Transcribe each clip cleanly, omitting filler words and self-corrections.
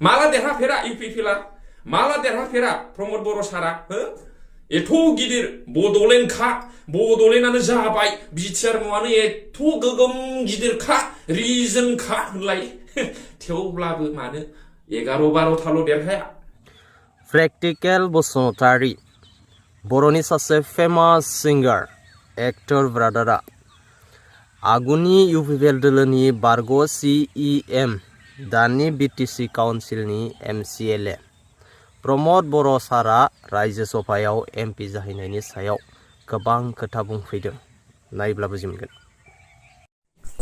माला देरहाफेरा इउपिपिएलआ माला देरहाफेरा प्रमद बर' सारा हो एथ' गिदिर बड'लेण्डआनो जाबाय बिटिआर मुङानो एथ' गोगोम गिदिरखा रिजनखा होनलाय थेवब्लाबो मानो 11-12थाल' देरहाया प्रेक्टिकेल बसुमतारी बर'नि सासे फेमास सिंगार एक्टर ब्रादारा आगुनि इउपिपिएल दोलोनि बारग' CEM दानि बिटिसि काउन्सिलनि MCLA प्रमद बर' सारा रायजो सभायाव MP जाहैनायनि सायाव गोबां खोथा बुंफैदों नायब्ला बुजि मोनगोन।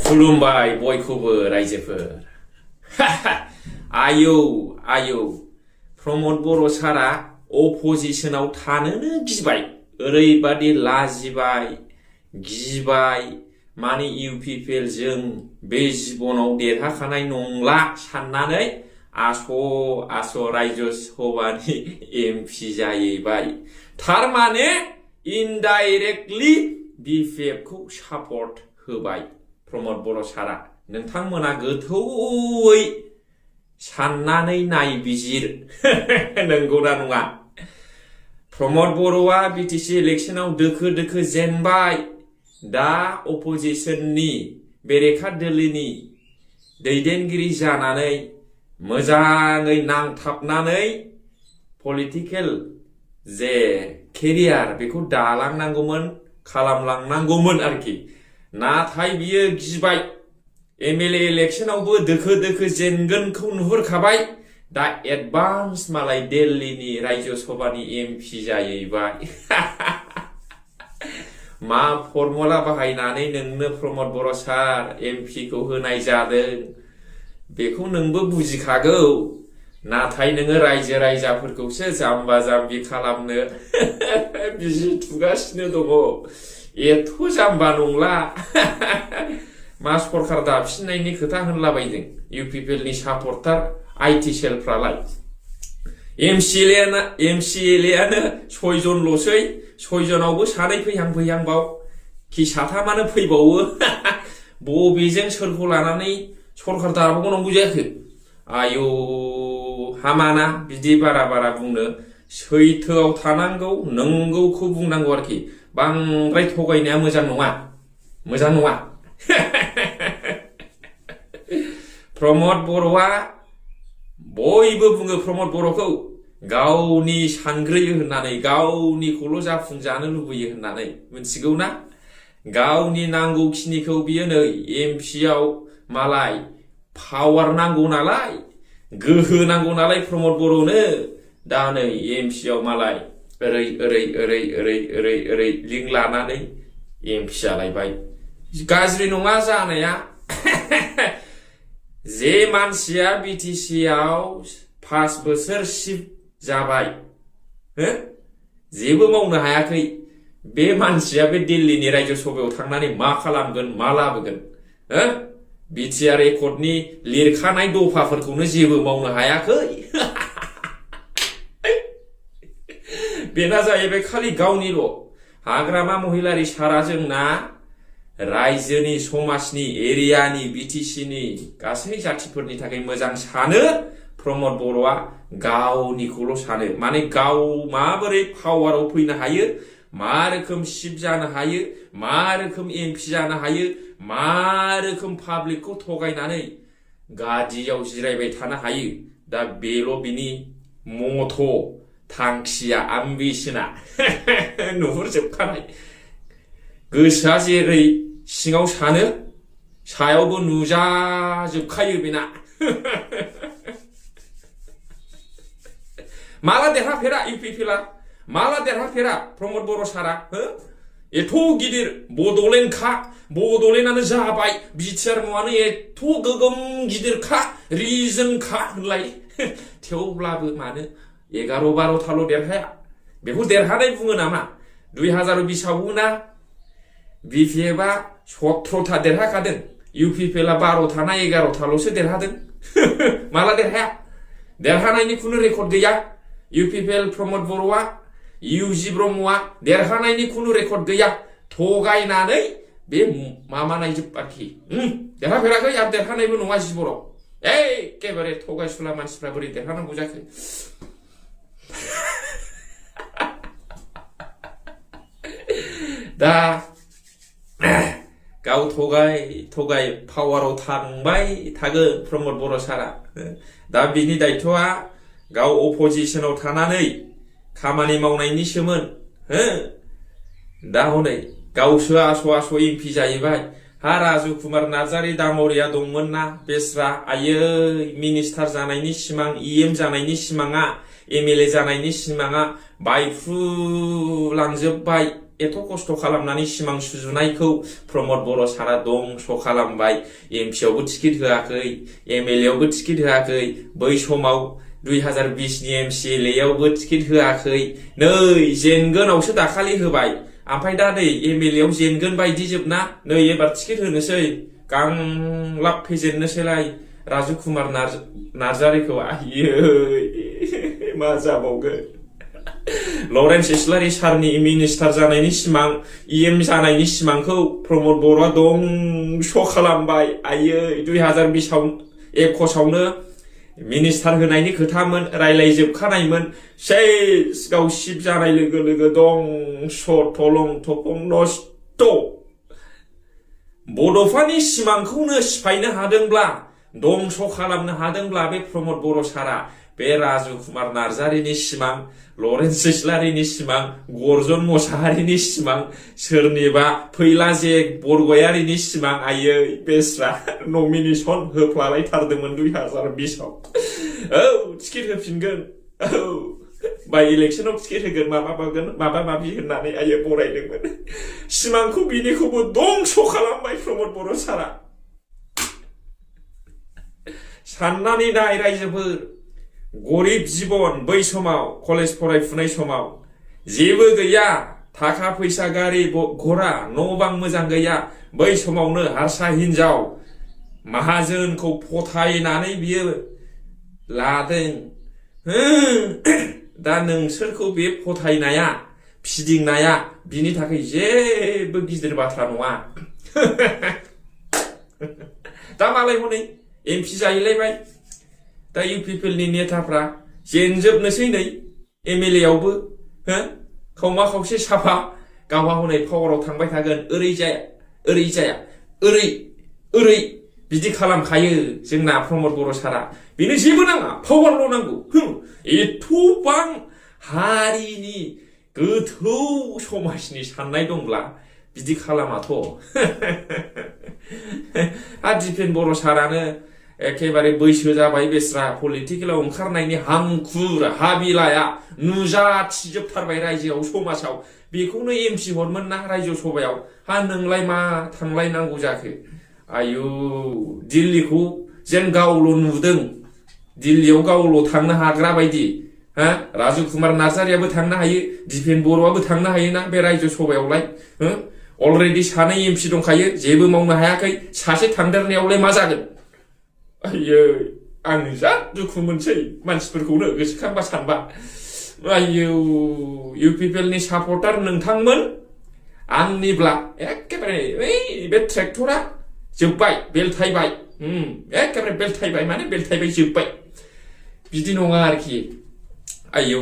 खुलुमबाय बयखौबो रायजोफोर आयौ प्रमद बर' सारा अपोजिशनाव थानोनो गिबाय ओरैबादि लाजिबाय गिबाय माने इउपिपिएल जों बे जिबनाव देरहाखानाय नंला साननानै आस' रायजो सभानि MP जाहैबाय थारमाने इनडाइरेक्टलि BPF खौ सापर्ट होबाय प्रमद बर' सारा नोंथांमोना गोथौयै साननानै नायबिजिर नंगौना नङा प्रमद बर'आ बिटिसि इलेक्शनाव दोखो जेनबाय दा अपोजिशननि बेरेखा दोलोनि दैदेनगिरि जानानै मोजाङै नांथाबनानै पलिटिकेल जे केरियार बेखौ दालांनांगौमोन खालामलांनांगौमोन आरोखि नाथाय बियो गिबाय MLA इलेक्शनावबो दोखो जेनगोनखौ नुहुरखाबाय दा एडभान्स मालाय दिल्लीनि रायजो सभानि MP जाहैबाय मा फर्मुला बाहायनानै नोंनो प्रमद बर' सार MP खौ होनाय जादों बेखौ नोंबो बुजिखागौ नाथाय नोङो रायजो रायजाफोरखौसो जाम्बा जाम्बि खालामनो बिजि थुगासिनो दङ एथ' जाम्बा नंला मा सरखार दाफिननायनि खोथा होनलाबायदों इउपिपिएलनि सापर्टार IT सेलफ्रालाय MCLAयानो 6 जनल'सै 6 जनावबो सानै फैहां बाव कि साथामानो फैबावो बबेजों सोरखौ लानानै सरखार दाबावनांगौ जाखो आयौ हामाना बिदि बारा बुंनो सैथोआव थानांगौ नंगौखौ बुंनांगौ आरोखि बांद्राय थगायनाया मोजां नङा प्रमद बर'आ बयबो बुङो प्रमद बर'खौ गावनि सानग्रोयो होननानै गावनिखौल' जाफुंजानो लुबैयो होननानै मिथिगौ ना गावनि नांगौखिनिखौ बियो नै MPआव मालाय पावार नांगौ नालाय गोहो नांगौ नालाय प्रमद बर'नो दा नै MPआव मालाय ओरै लिंक लानानै MP जालायबाय गाज्रि नङा जानाया जे मानसिया बिटिसिआव 5 बोसोर शिफ्ट जाबाय जेबो मावनो हायाखै बे मानसिया बे दिल्लीनि रायजो सभायाव थांनानै मा खालामगोन मा लाबोगोन बिटिआर रेकर्डनि लिरखानाय दफाफोरखौनो जेबो मावनो हायाखै बेना जाहैबाय खालि गावनिल' हाग्रामा महिलारि सारा जोंना रायजोनि समाजनि एरियानि बिटिसिनि गासै जाथिफोरनि थाखाय मोजां सानो प्रमद बर'आ गावनिखौल' सानो माने गाव माबोरै पावाराव फैनो हायो मा रोखोम शिफ्ट जानो हायो मा रोखोम MP जानो हायो मा रोखोम पाब्लिकखौ थगायनानै गादियाव जिरायबाय थानो हायो दा बेल' बिनि मथ' थांखिया आम्बिशना नुहुरजोबखानाय गोसोआ जेरै सिङाव सानो सायावबो नुजाजोबखायो बेना माला देरहाफेरा इउपिपिएलआ माला देरहाफेरा प्रमद बर' सारा एथ' गिदिर बड'लेण्डआनो जाबाय बिटिआर मुङानो एथ' गोगोम गिदिरखा रिजनखा होनलाय थेवब्लाबो मानो 11-12थाल' देरहाया बेखौ देरहानाय बुङो नामा 2020आवबो ना BPFआ 17था देरहाखादों इउपिपिएलआ 12था ना 11थाल'सो देरहादों माला देरहाया देरहानायनि खुनु रेकर्ड गैया इउपिपिएल प्रमद बर'आ UG ब्रह्मआ देरहानायनि खुनु रेकर्ड गैया थगायनानै बे मामानायजोब आरोखि देरहाफेराखै आरो देरहानायबो नङा जिबराव एखेबारे थगायसुला मानसिफ्रा बोरै देरहानांगौ जाखो दा गाव थगाय पावाराव थांबाय थागोन प्रमद बर' सारा दा बिनि दायथ'आ गाव अपोजिसनाव थानानै खामानि मावनायनिसोमोन दा हनै गावसो आस' एमपि जाहैबाय हा राजु कुमार नार्जारी दामरिया दंमोन ना बेस्रा आयै मिनिस्टार जानायनि सिमां EM जानायनि सिमाङा MLA जानायनि सिमाङा बायफ्रुलांजोबबाय एथ' खस्थ' खालामनानै सिमां सुजुनायखौ प्रमद बर' सारा दंस' खालामबाय MP आवबो टिकेट होआखै MLA आवबो टिकेट होआखै बै समाव 2020 नि MCLA आवबो टिकेट होआखै नै जेनगोनावसो दाखालि होबाय ओमफ्राय दा नै MLA आव जेनगोन बायदि जोबना नै एबार टिकेट होनोसै गांलाब फेजेननोसैलाय राजु कुमार नार्जारीखौ आयै मा जाबावगोन लरेन्स इस्लारि सारनि मिनिस्टार जानायनि सिमां EM जानायनि सिमांखौ प्रमद बर'आ दंस' खालामबाय आयै 2021 आवनो मिनिस्टार होनायनि खोथामोन रायलायजोबखानायमोन सेस गाव सिप जानाय लोगो लोगो दंस' थलं थफं नस्थ' बड'फानि सिमांखौनो सिफायनो हादोंब्ला दंस' खालामनो हादोंब्ला बे प्रमद बर' सारा बे राजु कुमार नार्जारीनि सिमां लरेन्स इस्लारिनि सिमां गर्जन मोसाहारिनि सिमां सोरनिबा फैलाजे बरगयारिनि सिमां आयै बेस्रा नमिनेशन होफ्लालायथारदोंमोन 2020 आव टिकेट होफिनगोन बाय इलेक्शनाव टिकेट होगोन माबा माबि होननानै आयै बरायदोंमोन सिमांखौ बिनिखौबो दंस' खालामबाय प्रमद बर' सारा साननानै नाय रायजोफोर गरिब जीबन बै समाव कलेज फरायफुनाय समाव जेबो गैया थाखा फैसा गारि घोड़ा न' बां मोजां गैया बै समावनो हारसा हिनजाव माहाजोनखौ फोथायनानै बियो लादों दा नोंसोरखौ बे फोथायनाया फिदिंनाया बिनि थाखाय जेबो गिदिर बाथ्रा नङा दा मालाय हनै MP जाहैलायबाय दा UPPLनि नेताफ्रा जेनजोबनोसै नै MLA आवबो खावमा खावसे साफा गावहा हनै पावाराव थांबाय थागोन ओरै जाया ओरै बिदि खालामखायो जोंना प्रमद बर' सारा बेनो जेबो नाङा पावारल' नांगौ एथ'बां हारिनि गोथौ समाजनि साननाय दंब्ला बिदि खालामाथ' दिपेन बर' सारानो एखेबारे बैसो जाबाय बेस्रा पलिटिकेलाव ओंखारनायनि हांखुर हाबिलाया नुजाथिजोबथारबाय रायजोआव समाजाव बेखौनो MP हरमोन ना रायजो सभायाव हा नोंलाय मा थांलायनांगौ जाखो आयु दिल्लीखौ जेन गावल' नुदों दिल्लीयाव गावल' थांनो हाग्रा बायदि राजु कुमार नार्जारीयाबो थांनो हायो दिपेन बर'आबो थांनो हायोना बे रायजो सभायावलाय अलरेडि सानै MP दंखायो जेबो मावनो हायाखै सासे थांदेरनायावलाय मा जागोन आयै आं जा दुखु मोनसै मानसिफोरखौनो गोसोखांबा सानबा आयौ UPPLनि सापर्टार नोंथांमोन आंनिब्ला एखेबारे बे ट्रेक्टरा जोब्बाय बेलथायबाय एखेबारे बेलथायबाय माने बेलथायबाय जोब्बाय बिदि नङा आरोखि आयौ